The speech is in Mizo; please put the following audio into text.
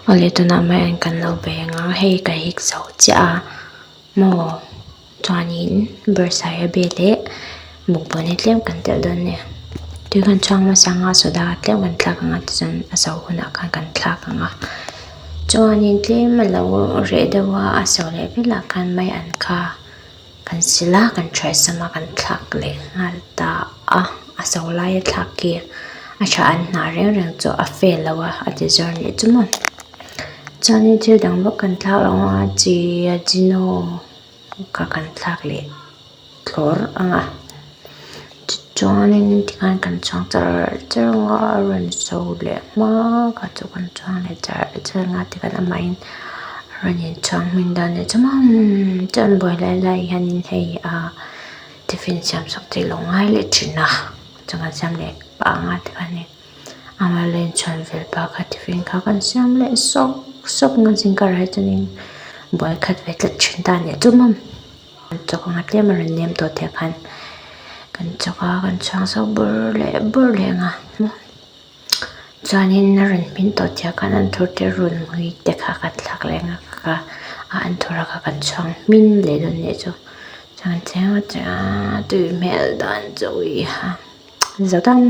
Awle tunah maian kan lo bei ang a hei ka hik zo chiah a maw chuanin bawrhsaiabe leh bawkbawn hi tlem kan telh dawn a ni tui kan chhuang hmasa ang a soda tlem kan thlak ang a tichuan a zo hunah khan kan thlak ang a chuanin tlem a lo reh deuh a a so leh velah khan maian kha. Kan sil a kan ṭhai sam a kan thlak leh nghal ta a a so laia thlak khi a tha an hnah reng reng chu a fail lo a a ti zawr nih chu maw chuanin thil dang vak kan thlak lo a chi a chino kha kan thlak leh thlawr ang a tichuanin tikhan kan chhuang char char ang a a rawn so leh hma kha chu kan chhuang leh char char ang a tikhan amahin. A rawn inchhuang hmin dan leh chu maw chuan buai lai lai hianin hei ah tiffin siam sak te ilo ngai leh thin a chuan kan siam leh pah ang a tikhanin amah la inchhuan vel pah kha tiffin kha kan siam leh sawk sawk ang a zingkarah hi chuanin buai khat ve tlat thin ta a nih chu maw chawk anga tlem a rawn nem tawh te khan kan chawk a kan chhuang sawk bur leh bur leh ang a. Chuanin a rawn hmin tawh chiah khan anthur te runhmui te kha kan thlak leh ang a kha a anthur a kha kan chhuang hmin leh dawn nih chu chuan chiang a chiang a tui hmel dan chu ui ha zo dang.